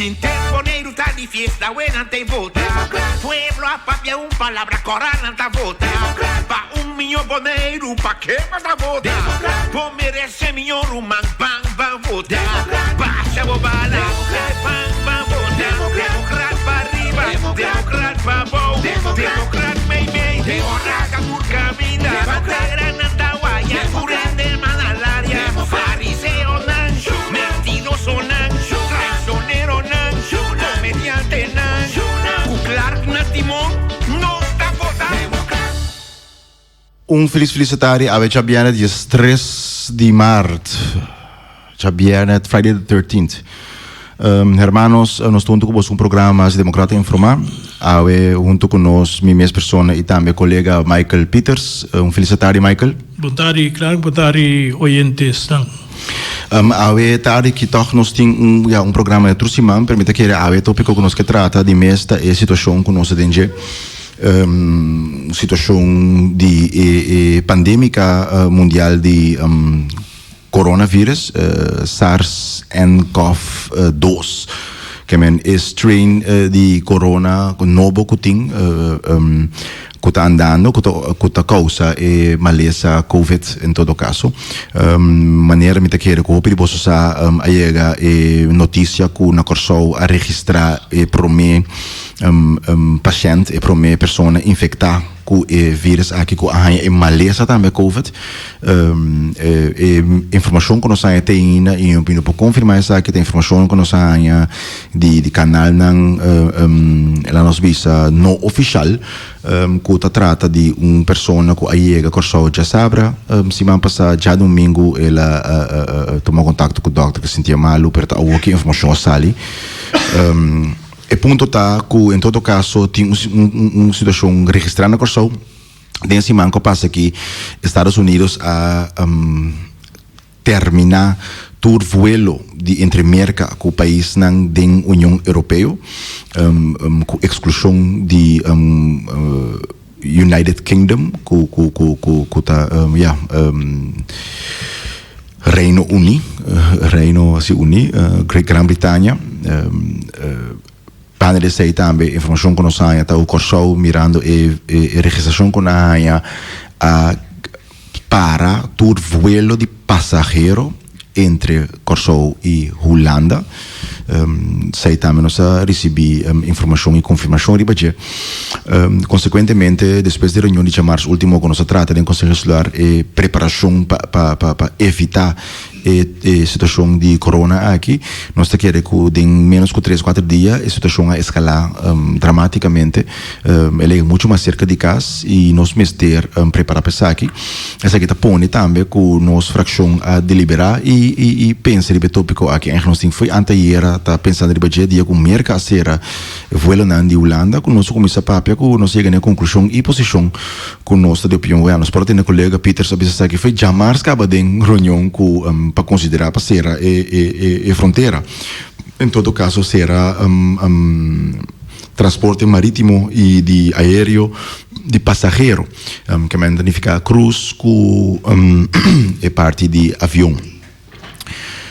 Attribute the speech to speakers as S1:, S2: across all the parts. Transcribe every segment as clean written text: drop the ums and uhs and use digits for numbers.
S1: Henter Boneiru ta di fiesta awe nan ta vota. Pueblo a papia un palabra kora nan ta vota. Pa un miño Boneiru pa ke bo ta vota? Bo merese miño ruman ban ban vota. Basha bo bala ban ban vota. Demokrat pa riba demokrat pa bou demokrat mei mei ora ka tur kaminda. Bandera nan ta waya tur hende man alaria. Fariseonan mentirosonan traicioneronan komediantenan ku Clark na timon nos ta vota.
S2: Un felis felis tardi awe djabièrnè diestres di maart djabièrnè Friday the thirteenth Hermanos nos ta hunto ku boso un programa mas di Democrata Informa awe hunto ku nos mi mes persona i tambe kolega Michael Pieters un felis tardi Michael.
S3: Bon tardi Clark bon tardi oyentesnan.
S2: Awe tardi ki tòg nos tin un ya un programa di tur siman pero mi ta kere awe e topiko ku nos ke trata di mes ta e situashon ku nos ta den dje. Situashon di e pandemika mundial di coronavirus, SARS ncov dos, ke men e strain di corona nobo ku tin ku ta andando ku ta kousa e malesa covid en todo kaso. Manera mi ta kere ku hopi di boso sa a yega e notisia ku na Kòrsou a registrá e promé pashènt, e promé persona infektá ku e vírus aki ku a haña e malesa tambe covid. E informashon ku nos haña te ainda i mi no por konfirmá esaki ta informashon ku nos a haña di di kanalnan laat nos bisa no ofishal ku ta trata di un persona ku a yega Kòrsou djasabra siman pasá djadumingu el a tuma kontakto ku dòkter ku sintié malu pero ta awor ki informashon a sali. E punto ta ku en todo kaso tin un situashon registrá na Kòrsou. Den siman ku a pasa aki Estados Unidos a terminá tur vuelo di entre Merka ku paisnan den Union Europeo ku eksklushon di United Kingdom ku ku ta ya Reino Uni, Reino si Uni, Gran Britania. Banda di esei tambe informashon ku nos haña ta ku Kòrsou mirando e e registrashon ku nan a haña a para tur vuelo di pasahero entre Kòrsou i Hulanda. Esei tambe nos a risibí informashon i konfirmashon riba dje. Konsekuentemente, despues di reunion di djamars último ku nos a trata den Konseho Insular e preparashon pa pa pa evitá e situashon di corona aki, nos ta kere ku den ménos ku tres kuater dia e situashon a eskalá dramatikamente. El a yega muchu mas serka di kas i nos mester prepará pa esaki. Esaki ta pone tambe ku nos frakshon a deliberá i i pensa riba e tópiko aki. Eigenlijk nos tin fo'i anteayera ta pensando riba dje dia ku Merka a sera vuelonan di Hulanda ku nos a kuminsá papia ku nos a yega na e konklushon i posishon ku nos ta di opinion wèl. Nos por a tende kolega Pieters a bisa esaki fo'i djamars kaba den reunion ku pa konsiderá pa sera e e e frontera. En todo kaso sera transporte maritimo i di aereo di pasahero. Ke men ta nifiká krus ku e parti di avion.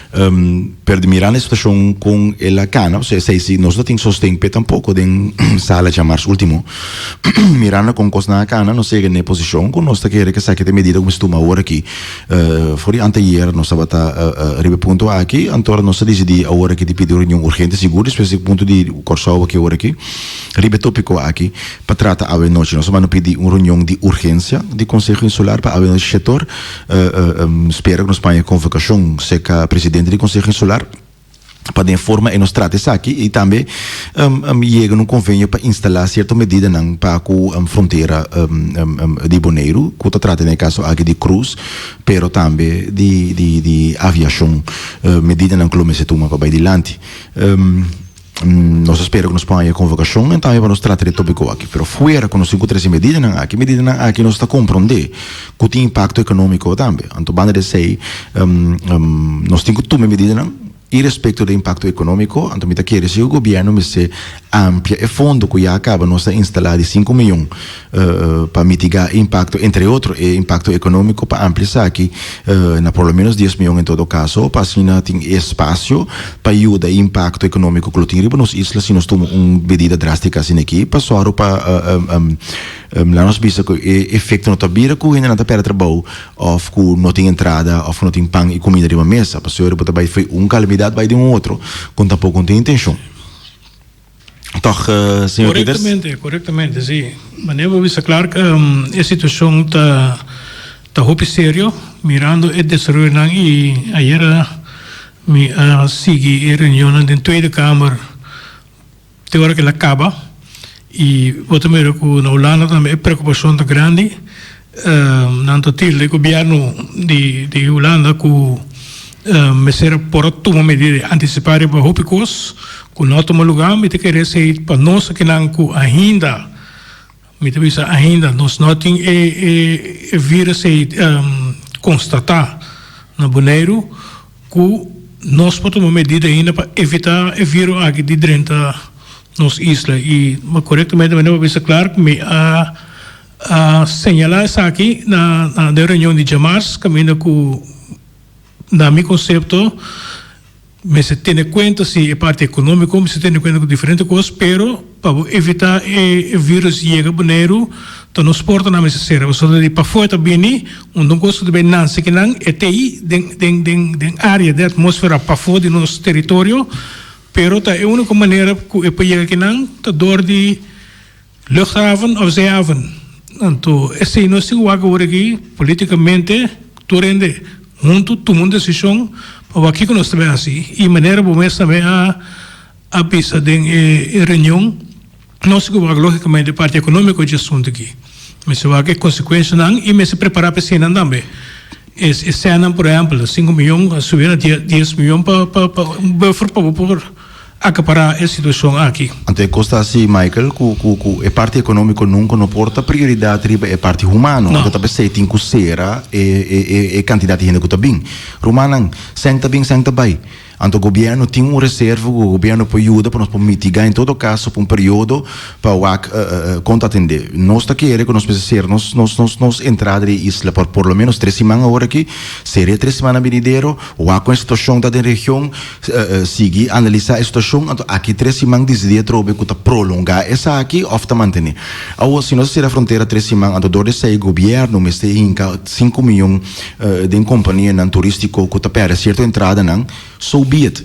S2: Pero di mirando e situashon kon el a kana, osea esei si nos no tin sosten p'e tampoko den sala djamars ultimo. Mirando kon kosnan a kana nos yega na e posishon ku nos ta kere ku esaki ta e medida ku mester tuma awor aki. For di anteayer nos tabata riba e punto aki, anto nos a disidí awor aki di pidi un reunion urgente sigur despues di e punto di Kòrsou aki awor aki. Riba e tópiko aki pa trata awe nochi. Nos a manda pidi un reunion di urgensia di Konseho Insular pa awe nochi shetor. Spera ku nos paña konvokashon serka presidente di Konseho Insular pa den forma e nos trata esaki i tambe yega na un konvenio pa instalá sierto medidanan pa ku frontera di Boneiru ku ta trata den e kaso aki di krus pero tambe di aviashon medidanan ku lo mester tuma pa bai dilanti. Nos a spera ku nos por haña e konvokashon en tambe pa nos trata di e topiko aki. Pero fuera ku nos tin ku trese medidanan aki, medidanan aki nos ta komprondé ku tin impakto ekonómiko tambe. Anto banda di esei nos tin ku tuma e medidanan irespekto di e impakto ekonómiko. Anto mi ta kere si ku gobièrnu mester. Amplia e fondo ku ya kaba nos a instalá di sinku miyon pa mitigá e impakto, entre otro e impakto ekonómiko, pa amplia esaki na por lo ménos dies miyon en todo kaso, pa asina tin e espasio pa yuda e impakto ekonómiko ku lo tin riba nos isla si nos tuma un medida drástika asina aki pa sòru pa laat nos bisa ku e efekto no ta bira ku hendenan ta pèrdè trabou òf ku no tin entrada òf ku no tin pan i kuminda riba mesa, pasobra bo ta bai fo'i un kalamidat bai den un otro ku tampoko no tin intenshon. Toch, señor Pieters?
S3: Korektamente, korektamente, si. Manera bo bisa Clark, e situashon ta ta hopi serio mirando e desaroyonan i ayera mi a sigui e reunionnan den Tweede Kamer te ora ku el a kaba i bo ta mira ku na Hulanda tambe e preokupashon ta grandi. Nan ta tilde gobierno di di Hulanda ku mester por a tuma medida di antisipá riba hopi kos ku no a tuma lugá. Mi ta kere esei pa nos akinan ku ainda, mi ta bisa ainda, nos no tin e e virus ei konstatá na Boneiru ku nos por tuma medida ainda pa evitá e virus aki di drenta nos isla. I korektamente manera bo a bisa Clark, mi a. A señalá esaki na den reunion di djamars kaminda ku na mi konsepto mester tene kuenta si e parti ekonómiko, mester tene kuenta ku diferente kos, pero pa bo evitá e vírus yega Boneiru ta nos portanan mester sera pasobra di pafó e ta bini unda un kos ku ta bai nanse kinan e ta ei den den den den área den atmósfera pafó di nos teritorio pero ta e úniko manera ku e por yega kinan ta dor di Luchthaven of zeehaven? Anto esei nos tin wak awor aki politikamente tur hende huntu tuma un desishon pa wak kiko nos ta bai hasi i manera bo mes tambe a a bisa den e reunion nos tin ku wak logikamente parti ekonomiko dje asuntu aki mester wak e konsekuenshanan i mester prepara pa eseinan tambe e sènnan por ehèmpel sinku miyon a subi na dies miyon pa pa un buffer pa bo por Acapará e situacion aki.
S2: Anto e cos ta asi, Michael, cu cu cu e parti economico nunca no por ta prioridad riba e parti humano.
S3: No.
S2: Anto ta pesey tin cu cera e e e e cantidad di hende cu ta bin. Rumannan, sèn ta bin, sèn ta bay. Anto gobierno tin un reserva cu gobierno por yuda pa nos por mitiga en todo caso pa un periodo pa wak con ta atende. Nos ta kere cu nos mester cera nos nos nos nos entrada di e isla por por lo menos tres siman awor aki, cera e tres simannan binidero, wak con e situacion ta den region, Sigui analisá e situashon, anto aki tres siman disidí atrobe ku ta prolongá esaki òf ta mantené. Awor, si nos a sera frontera tres siman, anto dor di esei gobièrnu mester hinka sinku miyon den kompanianan turístiko ku ta pèrdè sierto entradanan, so be it.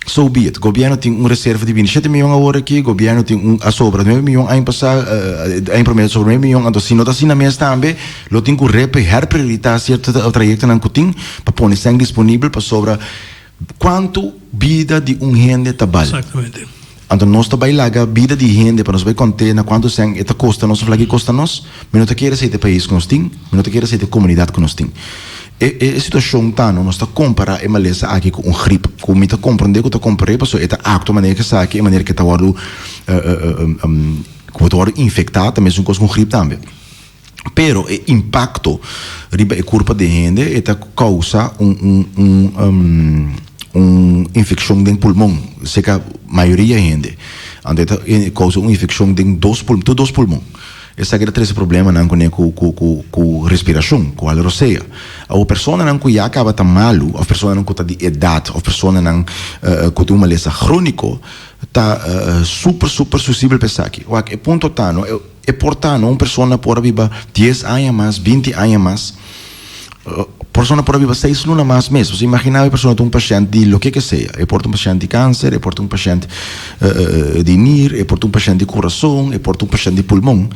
S2: So be it. Gobièrnu tin un reserva di binti shete miyon awor aki, gobièrnu tin un a sobra nuebe miyon aña pasá, aña promé a sobra nuebe miyon, anto si no ta asina mes tambe lo tin ku herprioritá sierto trayektonan ku tin pa pone sèn disponibel pasobra Cuanto bida di un hende ta bal?
S3: Exactamente.
S2: Anto nos ta bay laga bida di hende pa nos bay conte na cuanto cen e ta costa nos of laki costa nos? Mi no ta kere esey ta e pais cu nos tin, mi no ta kere esey ta e comunidad cu nos tin. E e situacion ta no, nos ta compara e malesa aki cu un grip, cu mi ta comprende cu ta compare pasobra e ta actua manera cu esaki, e manera cu e ta wordo cu bo ta wordo infecta ta mesun cos cu un grip tambe. Pero e impacto riba e curpa di hende e ta causa un un un un infeccion den pulmon cerca mayoria hende. Anto e ta causa un infeccion den dos pulmon, tur dos pulmon. Esaki ta trece problemanan cune cu cu cu cu respiracion, cu hala rosea. Awor personanan cu ya caba ta malu of personanan cu ta di edad of personanan cu tin un malesa chronico ta super super susibel pa esaki. Wak e punto ta no. E por ta no un persona por a biba dies aña mas, binti aña mas, persona por a biba seis luna mas mes. Bo imagina e persona ta un pashènt di loke ke sea. E por ta un pashènt di kanser, e por ta un pashènt di nir, e por ta un pashènt di kurason, e por ta un pashènt di pulmon.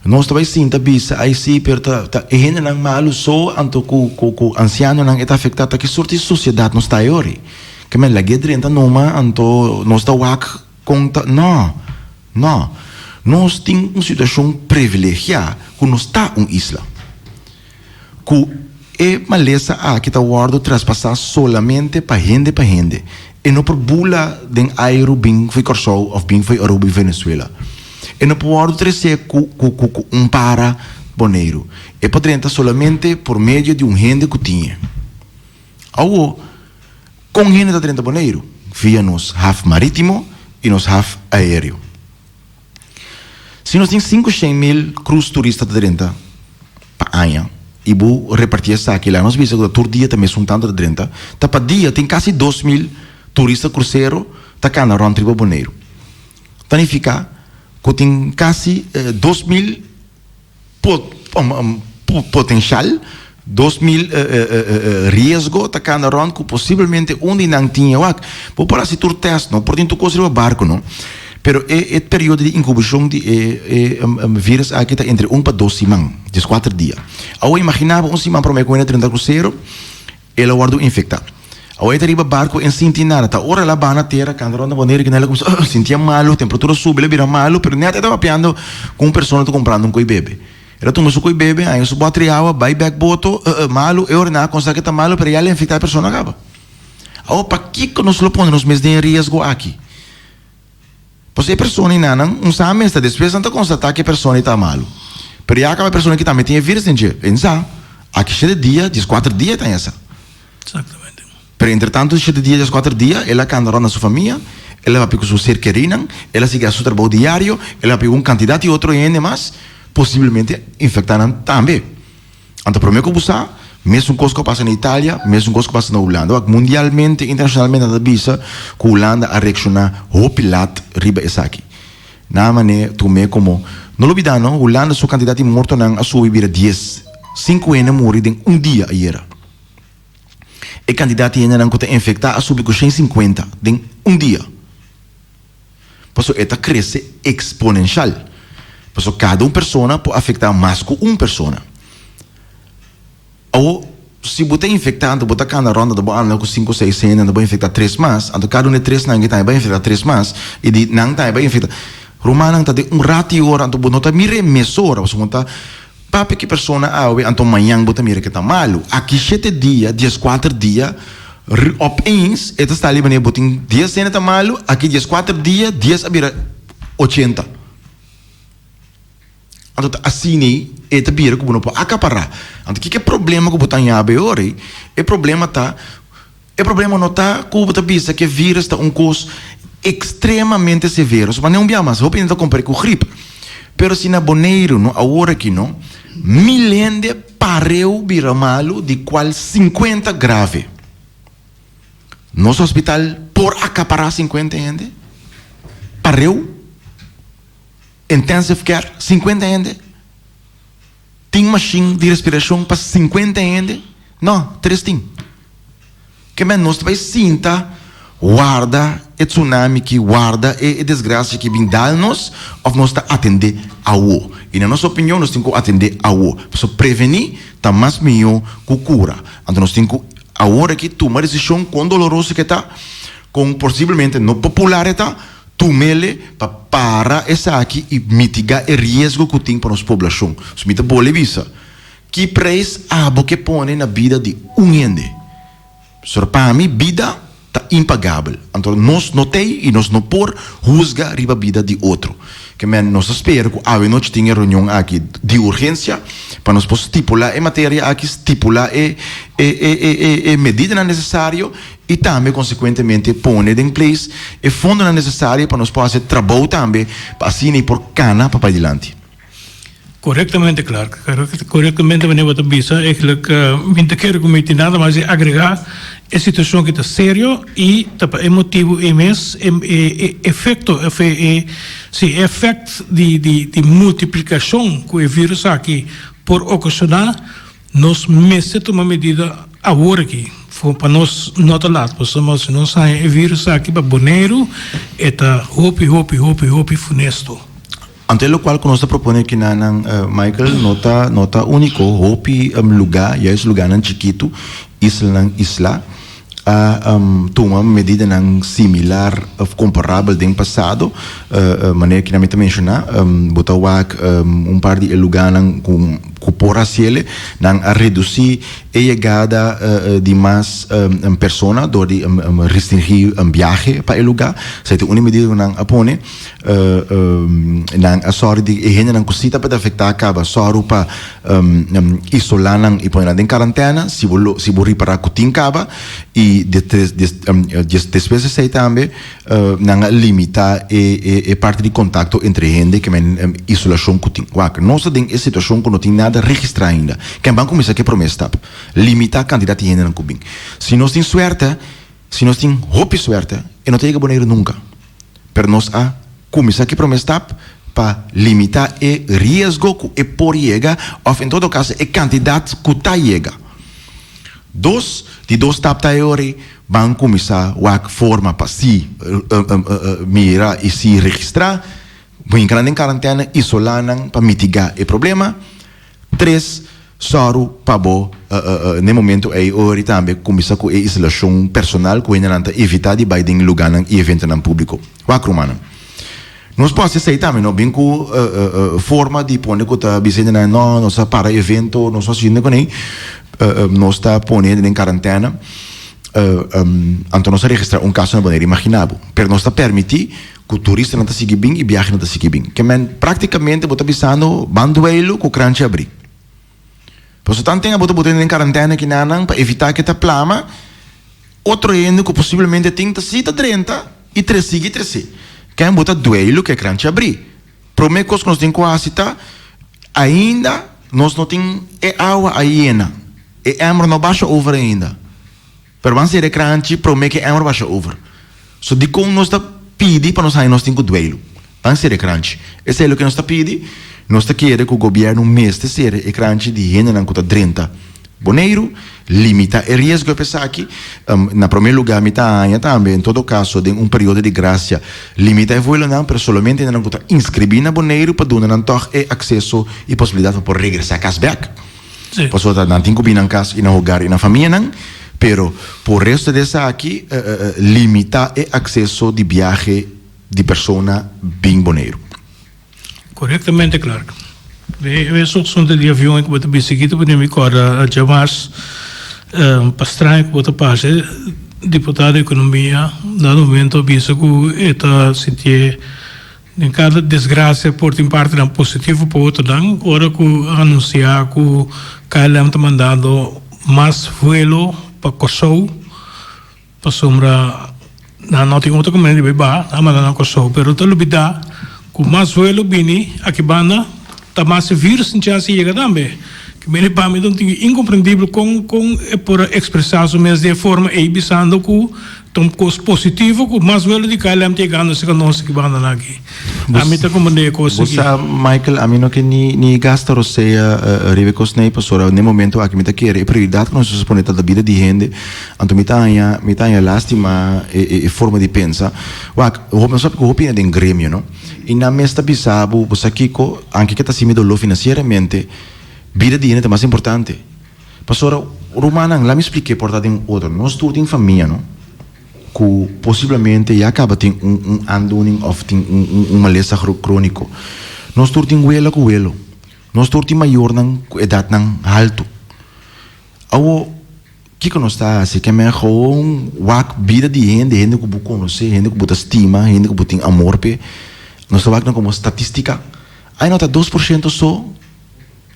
S2: Nos ta bai sinta bisa, ai si, pero ta ta e hendenan malu so anto ku ku ku ansianonan e ta afektá. Ta ki sorti sosiedat nos ta ayori? Ke men lag'é drenta numa anto nos ta wak Kon ta? No! No! Nos tin un situashon privilegiá ku nos ta un isla. Ku e malesa aki ta wòrdu traspasá solamente pa hende pa hende. E no por bula den airu bin fo'i Kòrsou òf bin fo'i Aruba i Venezuela. E no por wòrdu tresé ku ku ku ku un para Boneiru. E por drenta solamente por medio di un hende ku tin e. Awo, kon hende ta drenta Boneiru? Via nos haf marítimo i nos haf aéreo. Si nos tin 500.000 cruise turista ta drenta pa aña i bo repartí esaki, laga nos bisa ku ta tur dia ta mesun tantu ta drenta, ta pa dia tin kasi 2000 turista krusero ta kana rònt riba Boneiru. Ta nifiká ku tin kasi 2000 potenshal, 2000 riesgo ta kana rònt ku posiblemente un di nan tin e wak. Bo por hasi tur tèst no, por tin tur kos riba barku no, pero e e periodo di inkubashon di e e virus aki ta entre un pa dos siman, dieskuater dia. Awor imaginá bo un siman promé ku hende drenta krusero, El a wòrdu infektá. Awor e ta riba barku en sinti nada. Ta ora el a baha na tera, kanta rònt na Boneiru kina el a kuminsá sintié malu, temperatura subi, el a bira malu, pero nèt e ta papiando ku un persona ta kumprando un koi bebe. El a tuma su koi bebe, haña su bòter di awa, bai bèk boto, malu, e ora nan a konstatá ku e ta malu, pero ya el a infektá e persona kaba. Awor pakiko nos lo pone nos mes den e riesgo aki? Pasobra e persona ei nan un sa mes ta despues nan ta konstatá ku e persona ei ta malu. Pero ya kaba e persona ki tambe tin e virus den dje. E sa, aki shete dia, dieskuater dia e ta haña sa.
S3: Exactamente.
S2: Pero entretantu shete dia, dieskuater dia, el a kanda rònt na su famia, el a papia ku su ser kerinan, el a sigui hasi su trabou diario, el a papia ku un kantidat di otro hende mas, posiblemente infektá nan tambe. Anto prome ku bo sa, mesun kos ku a pasa na Italia, mesun kos ku a pasa na Hulanda. Wak, mundialmente, internashonalmente nan ta bisa ku Hulanda a reakshoná hopi lat riba esaki. Nan a man'é tum'é komo, no lo bida no, Hulanda su kantidat di mortonan a subi bira dies. Sinku hende muri den un dia ayera. E kantidat di hendenan ku ta infektá a subi ku 150 den un dia. Pasobra e ta krese eksponenshal. Pasobra kada un persona por afektá mas ku un persona. Awor, si bo ta infektá, anto bo ta kanda rònt, anto bo anda ku sinku o seis hende, anto bo infektá tres mas, anto kada un di e tresnan aki tambe bai infektá tres mas, i di nan tambe bai infektá. Rumannan ta den un ratu i ora, anto bo no ta mir'é mesora, pasobra bo ta papia ku e persona awe, anto mañan bo ta mira ke ta malu. Aki shete dia, dieskuater dia, Opeens e ta sta li manera bo tin dies hende ta malu, aki 14 dia dies a bira 80. Anto ta asina ei e ta bira ku bo no por akapará. Anto kiko e problema ku bo ta haña awe ora ei? E problema ta, e problema no ta ku bo ta bisa ku e virus ta un kos ekstremamente severo. So manera un bia mas hopi hende ta kompar'é ku grip. Pero si na Boneiru no awor aki no, 1000 hende pareu bira malu di kual 50 grave. Nos hospital por akapará 50 hende? Pareu? Intensive care 50 hende? Tin mashin di respirashon pa 50 hende? No, tres tin. Ke men nos ta bai sinta warda e tsunami ki warda e desgracia ki bin dal nos of nos ta atende awo? I na nos opinion nos tin ku atende awo. Pasobra preveni ta mas mihó ku kura. Anto nos tin ku awor aki tuma desishon kon doloroso ke ta, kon posiblemente no popular e ta, tumele pa para esaki i mitiga e riesgo ku tin pa nos poblashon. So mi ta bole bisa. Ki prijs abo ke pone na bida di un hende? Pasobra pa mi bida ta impagabel. Anto nos no t'ei i nos no por husga riba bida di otro. Ke men nos ta spera ku awe nochi tin e reunion aki di urgensia pa nos por stipulá e materia aki, stipulá e e e e e medidanan nesesario i tambe konsekuentemente pone den place e fondonan nesesario pa nos por hasi e trabou tambe pa asina i por kana pa padilanti.
S3: Korektamente Clark, korektamente meneer bo ta bisa, eigenlijk mi ta kere ku mi tin nada mas di agrega, e situashon aki ta serio i ta pa e motibu ei mes e e efekto of e e si e efekt di di di multiplikashon ku e virus aki por okashoná nos mester tuma medida awor aki pa nos no ta lat pasobra si nos haña e virus aki pa Boneiru e ta hopi hopi hopi hopi funesto.
S2: Anto e lokual ku nos ta propone aki na nan, Michael, no ta no ta úniko. Hopi lugá, juist lugánan chikitu, islanan islá, a tuma medidanan similar òf komparabel den pasado. Manera ku mi ta menshoná, bo ta wak un par di e lugánan ku. ku por hasiele. Nan a redusí e yegada di mas persona dor di restringí biahe pa e lugá. Esei ta un di medida ku nan a pone. Nan a sòru di e hendenan ku si tabata afektá kaba sòru pa isolá nan i pone nan den karantèna si bo lo si bo ripará ku tin kaba. I despues di esei tambe nan a limitá e parti di kontakto entre hende ke men isolashon ku tin. Wak, nos ta den e situashon ku no tin nada registrá ainda. Ken ban kuminsá ku e promé stap? Limitá kantidat di hendenan ku bin. Si nos tin suerte, si nos tin hopi suerte, e no ta yega Boneiru nunka. Pero nos a kuminsá ku e promé stap pa limitá e riesgo ku e por yega òf en todo kaso e kantidat ku ta yega. Dos, di dos stap ta e ora ei ban kuminsá wak forma pa si mira i si registrá, hinka nan den karantèna, isolá nan pa mitigá e problema. Tres, sòru pa bo n'e momentu ei ora ei tambe kuminsá ku e isolashon personal ku hendenan ta evitá di bai den lugánan i eventonan públiko. Wak rumannan. Nos por hasi esei tambe, no bin ku forma di pone ku ta bisa hendenan no, nos a para evento, nos a hasi hende kuné, nos ta pone hende den karantèna, anto nos a registrá un kaso na Bonaire, imaginá bo. Pero nos ta permití ku turistanan ta sigui bin i biahenan ta sigui bin. Ke men práktikamente bo ta bisando ban dueilu ku kranchi abrí. Pasobra tanten abo ta bota hende den karantèna kinanan pa evitá ke ta plama, otro hende ku posiblemente tin ta si ta drenta i tres sigui trese. Ken bo ta dueilu ku e kranchi abrí. Promé kos ku nos tin ku hasi ta, ainda nos no tin e awa a yena. E ember no basha over ainda. Pero ban sera e kranchi promé ku e ember basha over. So dikon nos ta pidi pa nos haña nos tin ku dueilu? Ban sera e kranchi. Esei loke nos ta pidi. Nos ta kere ku gobièrnu mester sera e kranchi di hendenan ku ta drenta Boneiru, limita e riesgo pa esaki. Na promé lugá mi ta haña tambe, en todo kaso den un periodo di grasia, limita e vuelonan, pero solamente hendenan ku ta inskribí na Boneiru pa duna nan tòg e akseso i posibilidat pa por regresá kas bèk. Pasobra nan tin ku bini nan kas i nan hogar i nan famianan, pero por resto di esaki limita e akseso di biahe di persona bin Boneiru.
S3: Korektamente Clark. E asuntu di avion ku bo ta bisa aki ta pone mi kòrda djamars pa straño ku bo ta pasa diputado di ekonomia dado momento a bisa ku e ta sintié den kada desgrasia por tin partinan positivo pa otronan ora ku a anunsiá ku KLM ta mandando mas vuelo pa Kòrsou. Pasobra nan no tin otro kaminda di bai baha, nan a manda nan Kòrsou. Pero ta lubidá ku mas vuelo bini aki banda, ta mas e virus tin chèns di yega tambe. Ke mene pa mi ta un tin inkomprendibel kon kon e por a ekspresá su mes di e forma ei bisando ku ta un kos positivo ku mas vuelo di KLM ta yegando serka nos aki banda nan aki. Ami ta komprendé e kos
S2: aki. Bo sa Michael, ami no ke ni ni gasta rosea riba e kos nei pasobra n'e momento aki mi ta kere e prioridat ku nos mester pone ta ta bida di hende. Anto mi ta haña, mi ta haña lástima e e forma di pensa. Wak, hopi, nos papia ku hopi hende den gremio, no? I nan mes ta bisa bo, bo sa kiko, anke ke ta hasi mi doló finansieramente, bida di hende ta mas importante. Pasobra, rumannan, laat mi splik'é por ta den otro. Nos tur tin famia, no? Ku posiblemente ya kaba tin un un aandoening òf tin un un un malesa króniko. Nos tur tin wela ku welo. Nos tur tin mayornan ku edatnan haltu. Awo, kiko nos ta hasi? Ke men gewoon wak bida di hende, hende ku bo konosé, hende ku bo ta stima, hende ku bo tin amor p'e. Nos ta wak nan komo statistika. Ai no ta 2% so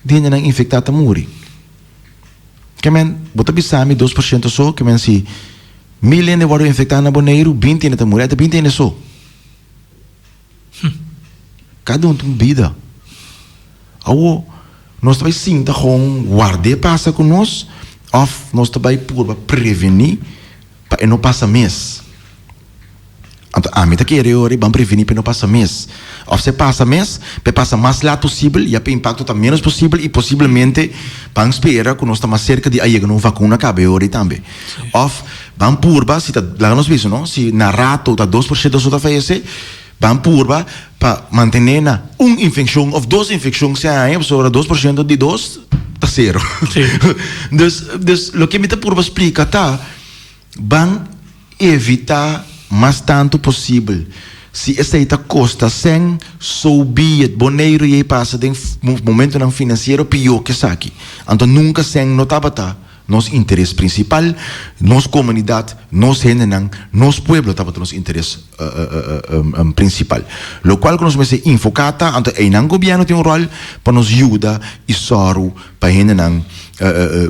S2: di hendenan infektá ta muri. Ke men, bo ta bisa mi 2% so, ke men si 1000 hende wòrdu infektá na Boneiru, 20 hende ta muri. Ai ta 20 hende so. Kada un tin un bida. Awo, nos ta bai sinta gewoon ward'é pasa ku nos òf nos ta bai purba prevení pa e no pasa mes? Anto ami ta kere ora ban prevení pa e no pasa mes. Òf si e pasa mes, pa e pasa mas lat posibel ya pa e impakto ta ménos posibel i posiblemente ban spera ku nos ta mas serka di a yega na un vakuna kaba e ora ei tambe. Òf ban purba, si ta laga nos bisa no, si na rato ta 2% so ta fayesé, ban purba pa mantené na un infekshon òf dos infekshon si a haña, pasobra 2% di dos ta sero. Dus, dus loke mi ta purba splika ta, ban evitá mas tantu posibel. Si esei ta kosta sèn, so be it. Boneiru yei pasa den momentonan finansiero pió ku esaki. Anto nunka sèn no tabata nos interes prinsipal. Nos komunidat, nos hendenan, nos pueblo tabata nos interes prinsipal. Lokual ku nos mester infoká ta, anto einan gobièrnu tin un ròl pa nos yuda i sòru pa hendenan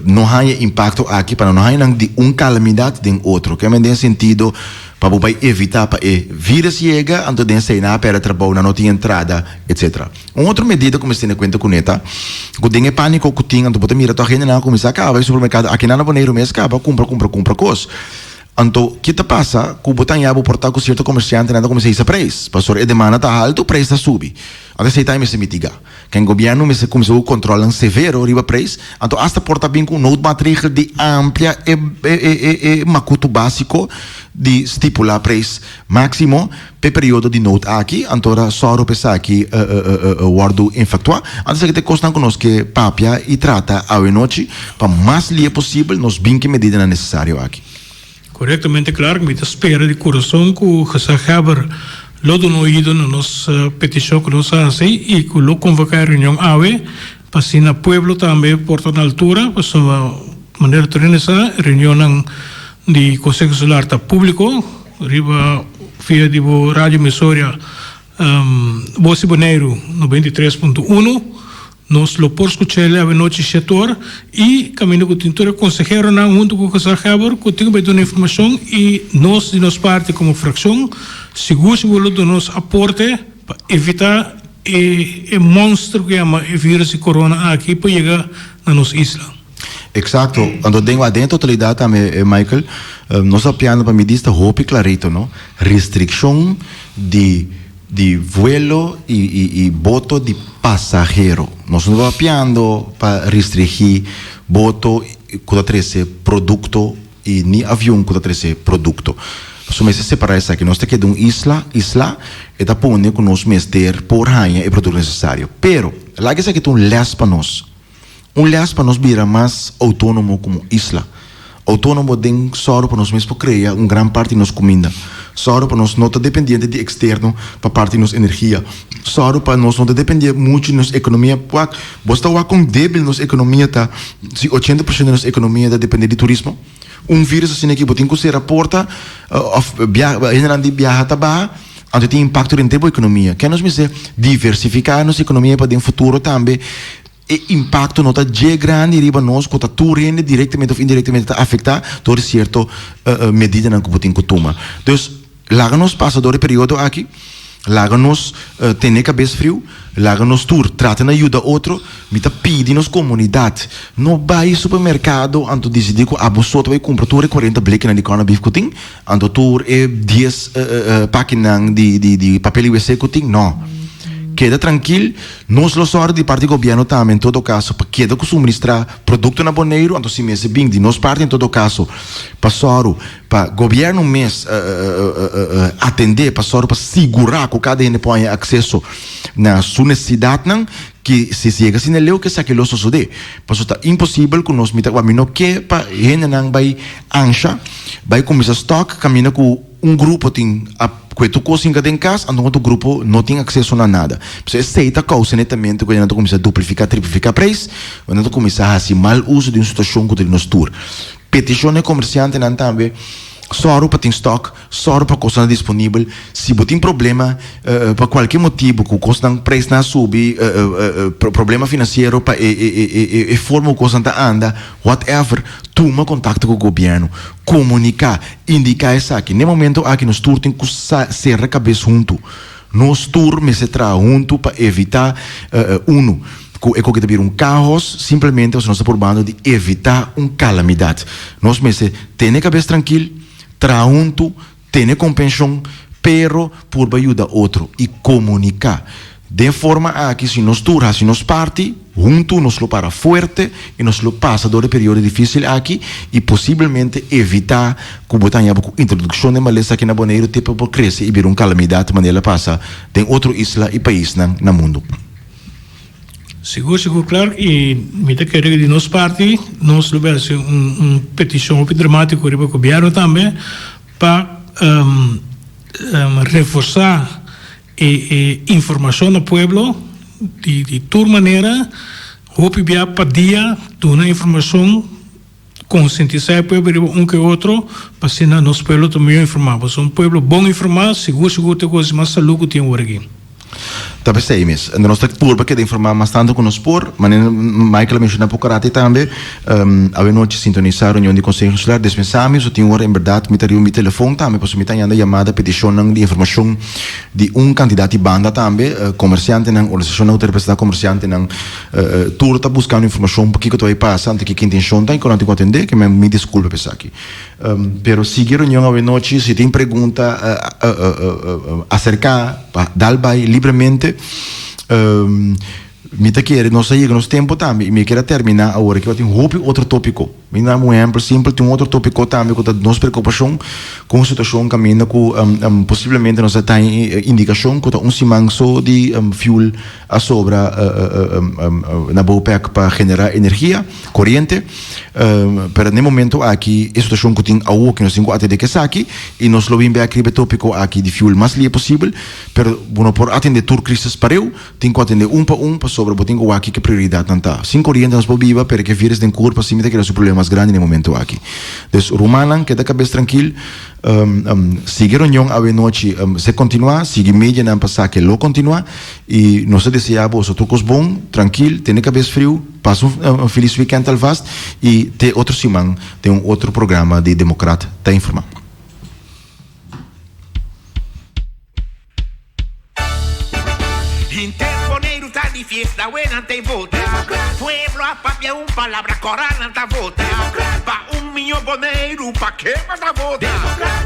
S2: no haña impakto aki, pa nan no haña nan di un kalamidat den otro. Kèmen den sentido pa bo bai evitá pa e vírus yega, anto den esei nan a pèrdè trabou, nan no tin entrada, etsetera. Un otro medida ku mester tene kuenta kuné ta ku den e pániko ku tin, anto bo ta mira tòg hendenan a kuminsá kaba e supermerkado aki nan na Boneiru mes kaba kumpra, kumpra, kumpra kos. Anto ki ta pasa ku bo ta haña bo por ta ku sierto komersiantenan ta kuminsá hisa preis, pasobra e demanda ta haltu, preis ta subi. Anto esei tambe mester mitigá. Ken gobièrnu mester kuminsá ku kòntròlnan severo riba preis, anto asta por ta bin ku un noodmaatregel di amplia e e makutu básiko di stipulá preis máksimo p'e periodo di nood aki, anto ora sòru pa esaki wòrdu infaktuá. Anto esaki ta e kosnan ku nos ke papia i trata awenochi pa mas lie posibel nos bin ku e medidanan nesesario aki.
S3: Korektamente Clark, mi ta spera di kurason ku Gezaghebber lo duna oido na nos petishon ku nos a hasi i ku lo konvoká e reunion awe pa asina pueblo tambe por ta na altura pasobra manera tur hende sa reunionnan di Konseho Insular ta públiko riba via di bo radio emisoria Bos di Boneiru 93.1. Nos lo por skucha el awenochi shetor i kaminda ku tin tur e konseheronan huntu ku gezaghebber ku tin ku bai duna informashon i nos di nos parti komo frakshon sigur sigur lo duna nos aporte pa evita e e monster ku yama e virus di corona aki por yega na nos isla.
S2: Eksakto. Anto den den e totalidat tambe Michael nos ta piando pa mi dista hopi klarito no restrikshon di Di vuelo i boto di pasahero. Nos no ta papiando pa restringí boto ku ta trese produkto i ni avion ku ta trese produkto. Pasobra mester separá esaki. Nos ta keda un isla, islá, e ta pone ku nos mester por haña e produkto nesesario. Pero, laga esaki ta un lès pa nos. Un lès pa nos bira mas outónomo komo isla. Outónomo den sòru pa nos mes por krea un gran parti di nos kuminda. Sòru pa nos no ta dependiente di eksterno pa parti di nos energia. Sòru pa nos no ta dependé muchu di nos ekonomia. Wak, bo sta wak kon débil nos ekonomia ta si ochenta por shento di nos ekonomia ta dependé di turismo? Un vírus asina aki bo tin ku sera porta òf bia hendenan di biaha ta baha, anto tin impakto den bo ekonomia. Ke nos mester diversifiká nos ekonomia pa den futuro tambe E impakto no ta dje grandi riba nos ku ta tur hende direktamente òf indirektamente ta afektá dor di sierto medidanan ku bo tin ku tuma. Dus, laga nos pasa dor e periodo aki, laga nos tene kabes friu, laga nos tur trata na yuda otro. Mi ta pidi nos komunidat, no bai supermerkado anto disidí ku abo so ta bai kumpra tur e kuarenta blekinan di kòrnabif ku tin, Anto tur e dies pakinan di papel i wc ku tin? No. Keda trankil, nos lo sòru di parti gobièrnu tambe en todo kaso pa keda ku suministrá produkto na Boneiru, anto si mester bin di nos parti en todo kaso pa sòru pa gobièrnu mes atendé, pa sòru pa sigurá ku kada hende por haña akseso na su nesesidatnan. Ki si si yega asina leu ke esaki lo sosodé. Pasobra ta imposibel ku nos mita mi no ke pa hendenan bai ansha, bai kuminsá stòk kaminda ku un grupo tin a kue tur kos hinka den kas, anto un otro grupo no tin akseso na nada. Pasobra esei ta kousa netamente ku nan ta kuminsá duplifiká, triplifiká preis, nan ta kuminsá hasi mal uso di un situashon ku ta di nos tur. Petishon na e komersiantenan tambe, sòru pa tin stòk. Sòru pa kosnan disponibel. Si bo tin problema pa kualke motibu ku kosnan preisnan a subi, problema finansiero pa e forma ku kosnan ta anda, whatever, tuma kontakto ku gobièrnu. Komuniká, indiká esaki. Na e momento aki nos tur tin ku sera kabes huntu. Nos tur mester traha huntu pa evitá unu ku e koke ta bira un káos, simplemente pasobra nos ta purbando di evitá un kalamidat. Nos mester tene kabes trankil. Traha huntu, tene kompenshon, pero purba yuda otro i komuniká. Den forma aki, si nos tur hasi nos parti, huntu nos lo para fuerte i nos lo pasa dor e periodo difísil aki i posiblemente evitá ku bo ta haña bo ku introdukshon di malesa aki na Boneiru te por krese i bira un kalamidat manera a pasa den otro isla i paisnan na mundu.
S3: Sigur sigur Clark y mi ta kere di nos parti nos lo bai haci un un peticion hopi dramatico riba gobierno tambe pa. Reforsá e informashon na pueblo di tur manera, hopi bia pa dia duna informashon, konsientisá e pueblo riba un ke otro pa asina nos pueblo ta mihó informá. Pasobra un pueblo bon informá sigur sigur ta e kos di mas salú ku tin awor aki.
S2: Ta p'esei mes, nos ta purba keda informá mas tantu ku nos por. Manera Michael a menshoná poko rati tambe, awenochi sintonisá reunion di Konseho Insular. Despensá mi, so tin ora en bèrdat mi ta riba mi telefon tambe, pasobra mi ta hañando yamada, petishonnan di informashon di un kantidat di banda tambe, komersiantenan, organisashonnan ku ta representá komersiantenan, tur ta buskando informashon pa kiko ta bai pasa, anto kiko intenshon ta i kon nan tin ku atendé. Ke men mi diskulpa pa esaki. Pero sigui reunion awenochi, si tin pregunta acerca pa dal bay libremente. Mi ta kere nos a yega nos tempo tambe y mi kier a termina awor aki tin hopi otro topico. Mi na un ehempel simpel tin un otro topico tambe cu ta nos preocupacion cu un situacion caminda cu posiblemente nos a ta indicacion cu ta un siman so di fuel a sobra na Bopec pa genera energia, coriente. Pero n'e momento aki e situacion cu tin awo cu nos tin cu atende cu esaki y nos lo bin bek riba e topico aki di fuel mas lie posibel, pero bo no por atende tur crisis pareu, tin cu atende un pa un pasobra bo tin cu wak kiko e prioridadnan ta. Sin coriente nos por biba pero ke virus den curpa si mi ta kere su problema mas grandi n'e momento aki. Dus rumannan keda cabes trankil, sigui reunion awe nochi se continua, sigui medianan pa sa ke lo continua y nos ta desea boso tur cos bon, trankil, tene cabes friu. Pasa un felis weekend alvast y te otro siman den un otro programa di Democraat ta Informa.
S1: Henter Boneiru ta di fiesta we nan ta vota. Pueblo a papia un palabra kora nan ta vota. Pa un miño Boneiru pa ke bo ta vota?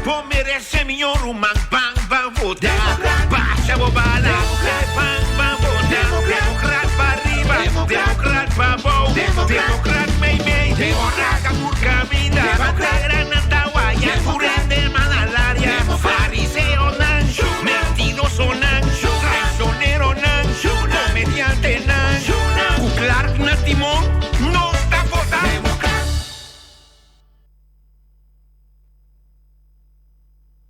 S1: Bo merece miño ruman ban ban vota. Basha bo bala ban ban vota. Democraat pa.